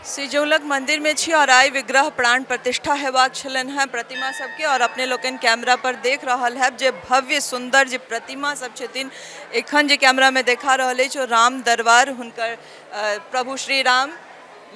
सिजौलक मंदिरमे छी और आइ विग्रह प्राण प्रतिष्ठा हेबाक छलनि हेँ प्रतिमा सबके। और अपने लोकनि कैमरा पर देख रहल हैब जे भव्य सुन्दर जे प्रतिमा सब छथिन, एखन जे कैमरामे देखा रहल अछि ओ राम दरबार, हुनकर प्रभु श्री राम,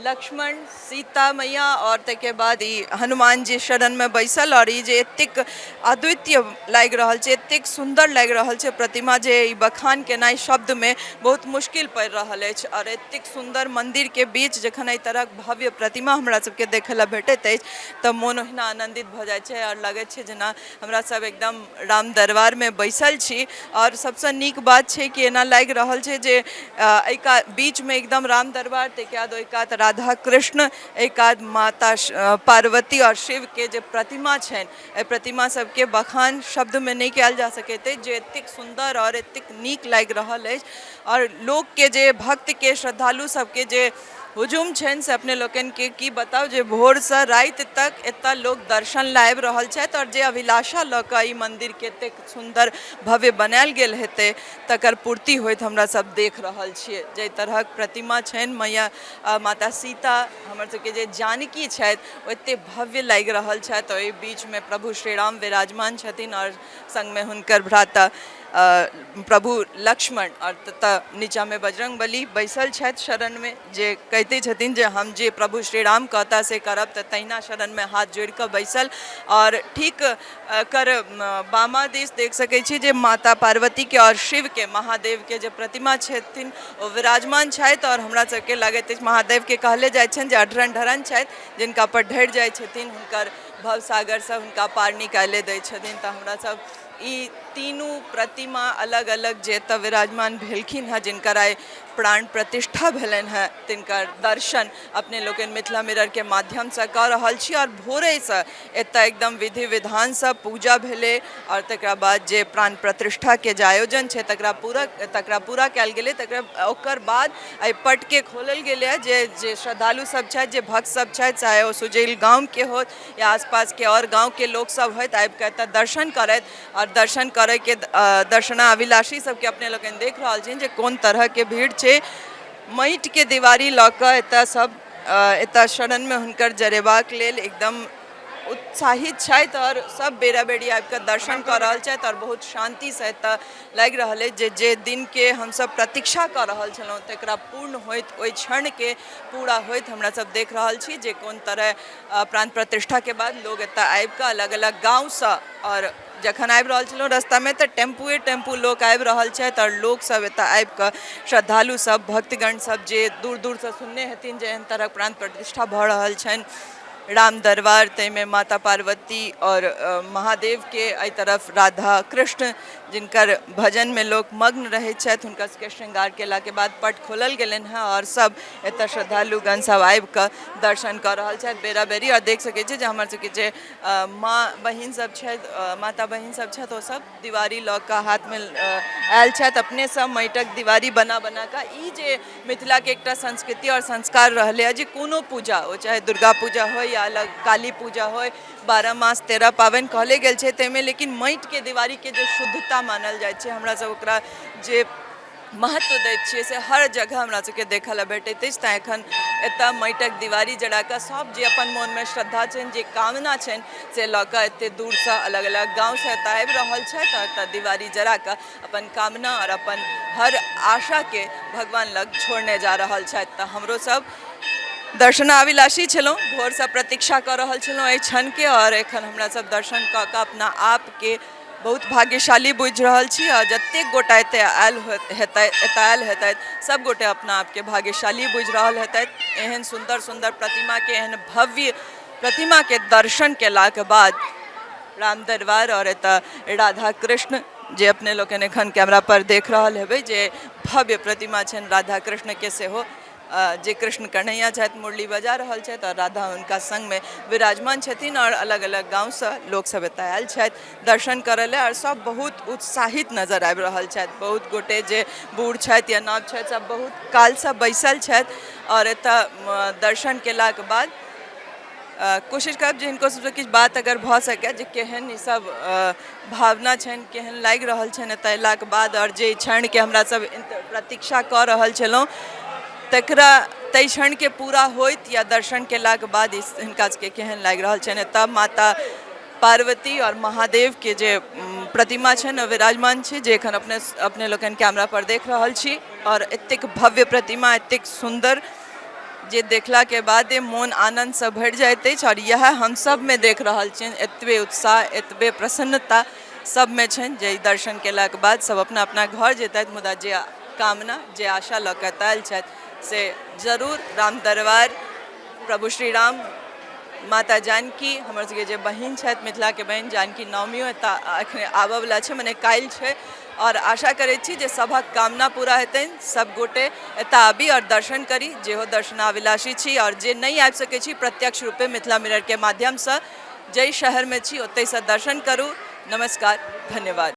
लक्ष्मण, सीता मैया और ताहिके बाद ई हनुमान जी शरणमे बैसल। और ई जे एतेक अद्वितीय लागि रहल छै, एतेक सुन्दर लागि रहल छै प्रतिमा जे ई बखान केनाइ शब्दमे बहुत मुश्किल पड़ि रहल अछि। और एतेक सुन्दर मन्दिरके बीच जखन एहि तरहक भव्य प्रतिमा हमरा सबके देखै लए भेटैत अछि तऽ मोन ओहिना आनन्दित भऽ जाइ छै आओर लगै छै जेना हमरा सब एकदम राम दरबारमे बैसल छी। आओर सबसँ नीक बात छै कि एना लागि रहल छै जे एहि कात बीचमे एकदम राम दरबार, ताहिके बाद ओहि कात राधा कृष्ण, एहि कात माता पार्वती आओर शिवके जे प्रतिमा छनि, एहि प्रतिमा सबके बखान शब्दमे नहि कयल जा सकैत अछि जे एतेक सुन्दर आओर एतेक नीक लागि रहल अछि। आओर लोकके जे भक्तके श्रद्धालु सबके जे हुजूम छनि से अपने लोकनिके की बताउ जे भोरसँ राति तक एतऽ लोक दर्शन लए आबि रहल छथि। आओर जे अभिलाषा लऽ कऽ ई मन्दिरके एतेक सुन्दर भव्य बनायल गेल हेतै तकर पूर्ति होइत हमरा सब देख रहल छियै। जाहि तरहक प्रतिमा छनि मैया माता सीता, हमर सबके जे जानकी छथि ओ एतेक भव्य लागि रहल छथि। ओहि बीचमे प्रभु श्रीराम विराजमान छथिन आओर सङ्गमे हुनकर भ्राता प्रभु लक्ष्मण, आओर ततऽ नीचाँमे बजरङ्गबली बैसल छथि शरणमे, जे कहिते छथिन जे हम जे प्रभु श्रीराम कहता से करब, तऽ तहिना शरणमे हाथ जोड़िकऽ बैसल। आओर ठीक एकर बामा दिस देख सकै छी जे माता पार्वतीके आओर शिवके महादेवके जे प्रतिमा छथिन ओ विराजमान छथि। आओर हमरा सबके लगैत अछि महादेवके कहले जाइ छनि जे अढरन ढरन छथि, जिनका पर ढरि जाइ छथिन हुनकर भवसागरसँ हुनका पार निकालि दै छथिन। तऽ हमरा सब ई तीनू प्रतिमा अलग अलग जे एतऽ विराजमान भेलखिन हँ, जिनकर आइ प्राण प्रतिष्ठा भेलनि हँ, तिनकर दर्शन अपने लोकनि मिथिला मिररके माध्यमसँ कऽ रहल छी। आओर भोरेसँ एतऽ एकदम विधि विधानसँ पूजा भेलै आओर तकरा बाद जे प्राण प्रतिष्ठाके जे आयोजन छै तकरा पूरा कयल गेलै। तकरा ओकर बाद एहि पटके खोलल गेलै जे जे श्रद्धालु सब छथि, जे भक्त सब छथि, चाहे ओ सुजैल गामके होथि या आसपासके आओर गाँवके लोकसब होथि, आबिकऽ एतऽ दर्शन करथि। आओर दर्शन करैके दर्शनाभिलाषी सबके अपने लोकनि देख रहल छियनि जे कोन तरहके भीड़ छै। माटिके दीवारी लऽ कऽ एतऽ सब एतऽ शरणमे हुनकर जरेबाक लेल एकदम उत्साहित छथि आओर सब बेरा बेरी आबिकऽ दर्शन कऽ रहल छथि। आओर बहुत शान्तिसँ एतऽ लागि रहल अछि जे जे दिनके हमसब प्रतीक्षा कऽ रहल छलहुँ तकरा पूर्ण होइत, ओहि क्षणके पूरा होइत हमरा सब देख रहल छी जे कोन तरह प्राण प्रतिष्ठाके बाद लोग एतऽ आबिकऽ अलग अलग गाँवसँ। आओर जखन आबि रहल छलहुँ रस्तामे तऽ टेम्पुए टेम्पू लोक आबि रहल छथि आओर लोकसब एतऽ आबिकऽ श्रद्धालु सब भक्तगण सब जे दूर दूरसँ सुनने हेथिन जे एहन तरहक प्राण प्रतिष्ठा भऽ रहल छनि राम दरबार, ताहिमे माता पार्वती आओर महादेवके, एहि तरफ राधा कृष्ण जिनकर भजनमे लोक मग्न रहै छथि, हुनका सबके श्रृंगार केलाके बाद पट खोलल गेलनि हेँ आओर सब एतऽ श्रद्धालुगण सब आबिकऽ दर्शन कऽ रहल छथि बेरा बेरी। आओर देख सकै छी जे हमर सबके जे माँ बहिन सब छथि, माता बहिन सब छथि, ओ सब दीवारी लऽ कऽ हाथमे आयल छथि, अपनेसँ माटिक दीवारी बना बना कऽ। ई जे मिथिलाके एकटा संस्कृति आओर संस्कार रहलै जे कोनो पूजा ओ चाहे दुर्गा पूजा होइ या अलग काली पूजा होइ, 12 मास 13 पाबनि कहले गेल छै ताहिमे, लेकिन माटिके दीवारीके जे शुद्धता मानल जाइ छै, हमरा सब ओकरा जे महत्व दैत छियै से हर जगह हमरा सबके देखऽ लए भेटैत अछि। तैँ एखन एतऽ माटिक दीवारी जरा कऽ सब जे अपन मोनमे श्रद्धा छनि, जे कामना छनि से लऽ कऽ एते दूरसँ अलग अलग गाँवसँ एतऽ आबि रहल छथि आओर एतऽ दीवारी जरा कऽ अपन कामना आओर अपन हर आशाके भगवान लग छोड़ने जा रहल छथि। तऽ हमरो सब दर्शनाभिलाषी छलहुँ, भोरसँ प्रतीक्षा कऽ रहल छलहुँ एहि क्षणके आओर एखन हमरा सब दर्शन कऽ कऽ अपना आपके बहुत भाग्यशाली बुझि रहल छी। आओर जतेक गोटा एतऽ आयल हेतै, एतऽ आयल हेतथि, सब गोटे अपना आपके भाग्यशाली बुझि रहल हेतथि। एहन सुन्दर सुन्दर प्रतिमाके, एहन भव्य प्रतिमाके दर्शन केलाके बाद राम दरबार आओर एतऽ राधा कृष्ण जे अपने लोकनि एखन कैमरा पर देख रहल हेबै जे भव्य प्रतिमा छनि राधा कृष्णके, सेहो जे कृष्ण कन्हैया छथि मुरली बजा रहल छथि आओर राधा हुनका सङ्गमे विराजमान छथिन। आओर अलग अलग गाँवसँ लोकसब एतऽ आयल छथि दर्शन करऽ लए आओर सब बहुत उत्साहित नजर आबि रहल छथि। बहुत गोटे जे बूढ़ छथि या नव छथि सब बहुत कालसँ बैसल छथि आओर एतऽ दर्शन केलाके बाद कोशिश करब जे हिनको सबसँ किछु बात अगर भऽ सकै जे केहन ई सब भावना छनि, केहन लागि रहल छनि एतऽ अयलाके बाद आओर जे क्षणके हमरा सब प्रतीक्षा कऽ रहल छलहुँ तकरा ताहि क्षणके पूरा होइत या दर्शन केलाके बाद हिनका सबके केहन लागि रहल छनि। एतऽ माता पार्वती आओर महादेवके जे प्रतिमा छनि ओ विराजमान छै, जे एखन अपने अपने लोकनि कैमरा पर देख रहल छी। आओर एतेक भव्य प्रतिमा, एतेक सुन्दर, जे देखलाके बादे मोन आनन्दसँ भरि जाइत अछि। आओर इएह हम सबमे देख रहल छियनि, एतबे उत्साह, एतबे प्रसन्नता सबमे छनि जे ई दर्शन केलाके बाद सब अपना अपना घर जेतथि, मुदा जे कामना, जे आशा लऽ कऽ एतऽ आयल छथि से जरूर राम दरबार, प्रभु श्री राम, माता जानकी, हमर सबके जे बहिन छथि, मिथिलाके बहिन जानकी नवमियो एतऽ एखने आबऽवला छै, मने काल्हि छै। आओर आशा करै छी जे सभक कामना पूरा हेतनि, सब गोटे एतऽ आबी आओर दर्शन करी, जेहो दर्शनाभिलाषी छी। आओर जे नहि आबि सकै छी, प्रत्यक्ष रूपे मिथिला मिररके माध्यमसँ जाहि शहरमे छी ओतहिसँ दर्शन करू। नमस्कार, धन्यवाद।